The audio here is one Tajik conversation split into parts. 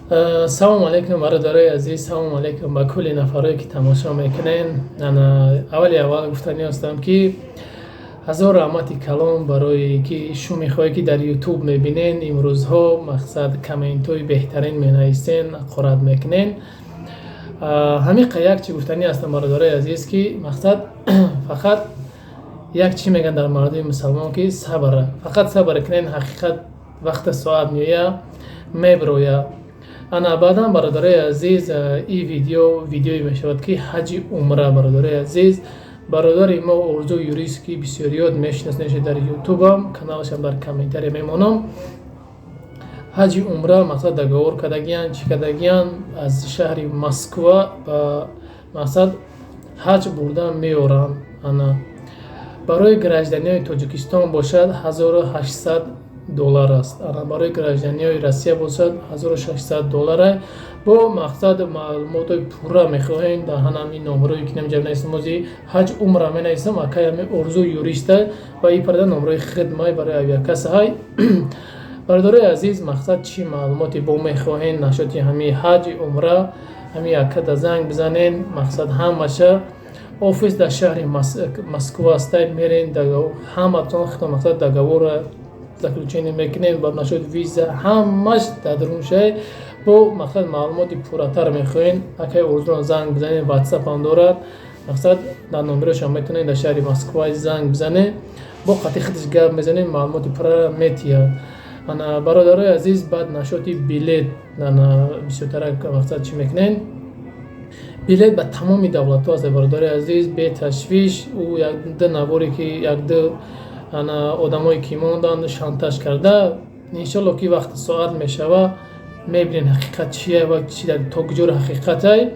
Салому алейкум, бародарои азиз, салому алейкум ба кулли нафарое, ки тамошо мекунен. Ана, аввали аввал гуфтанӣ ҳастам, ки ҳазор раҳмати калон барои ки шумихое, ки дар Ютуб мебинен, имрӯзҳо, мақсад, комментҳои беҳтарин менависен, ҳақорат мекунен. Ҳамиқа як чи гуфтанӣ ҳастам, бародарои азиз, ки мақсад, фақат як чӣ мегӯянд дар мардуми мусалмон, ки сабр, фақат сабр кунен, ҳақиқат вақта соат меоя, мебироя. Ана, баъдан, бародарои азиз, ин видео видеое мешавад, ки ҳаҷи умра, бародарои азиз, бародари мо Орзу Юрист, ки бисёриёт мешинасонед дар Ютубам, каналашам дар комментария мемонам. Ҳаҷи умра, мақсад, договор кардагиян, чӣ кардагиян, аз шаҳри Москва ба, мақсад, ҳаҷ бурдан меоранд. Ана, барои гражданиҳои Тоҷикистон бошад, 1800 доллар аст. Ана, барои гражданиҳои Россия бошад, 1600 доллара. Бо, мақсад, маълумотҳои пурра мехоҳем, дар ҳанами номерое ки намҷа нависам, ози ҳаҷ умра менависам, акай ҳами Орзу Юриста ва и парда номерои хидмай барои авиакассаҳай. Бародарои азиз, мақсад, чӣ маълумоте бо мехоҳем нашоти ҳами ҳаҷи умра, ҳами акада занг бизанен. Мақсад, ҳамаша офис дар шаҳри Москва ҳастай, мерен, ҳаматон хито, мақсад, договора заключение мекунем ба нашоти виза, ҳамаш дар даруншай. Бо, мақсад, маълумоти пурратар мехоҳем, акай Орзуро занг бизанед, Ватсапам дорад, мақсад, дар номерошам метавонед дар шаҳри Москва занг бизанед, бо қатъи худаш гап мезанед, маълумоти пуррара метиҳад. Ана, бародарои азиз, баъд нашоти билет, ана, бисёртара, мақсад, чӣ мекунем, билет ба тамоми давлатҳо аст, бародарои азиз, беташвиш. Ӯ як ду наворе, ки як ду, ана, одамое ки монданд, шантаж карда, иншолло, ки вақти соат мешава, мебинед ҳақиқат чия ва то куҷоро ҳақиқатай.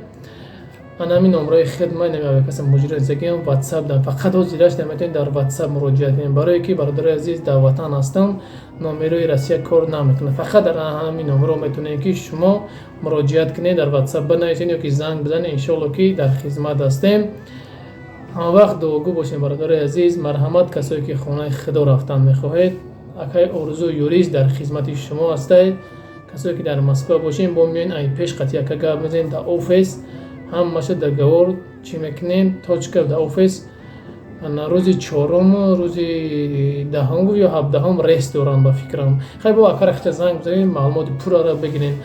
Ана, ҳамин номраи хидмат намеавекаса муҷризагиам Ватсап да, фақат ҳозираш наметавонед дар Ватсап муроҷиат кунед, барое ки, бародарои азиз, дар ватан ҳастам, номерои Россия кор намекунад. Фақат дар ҳамин номеро метавонед, ки шумо муроҷиат кунед, дар Ватсап бинависед ё ки занг бизанед. Иншолло, ки дар хизмат ҳастем. Ҳамавақт дуогӯ бошем, бародарои азиз. Марҳамат, касое ки хонаи худо рафтан мехоҳед, акай Орзу Юрист дар хизмати шумо ҳастед. Касое ки дар Москва бошем, бо меоен, ай пеш қати яка гап мезанем, дар офис ҳамаша договор чӣ мекунем, точка. Дар офис рӯзи чоруму рӯзи 10-ум гуфт ё 17-ум рейс дорам, ба фикрам. Хай, бо акара хича занг бизанем, маълумоти пуррара бигирем.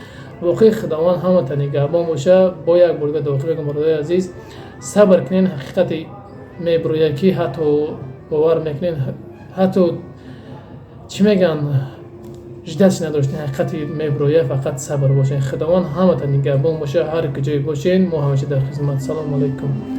Воқеи Худованд ҳамата нигаҳбон боша. Бо як бор дига дохил бигам, бародарои азиз, сабр кунен, ҳақиқате мебирояд, ки ҳатто бовар мекунен, ҳатто, чӣ мегӯянд, ждать надоштен, ҳақиқате мебирояд. Фақат сабр бошен. Худованд ҳамата нигаҳбон боша. Ҳар куҷое бошен, мо ҳамеша дар хизмат. Салому алайкум.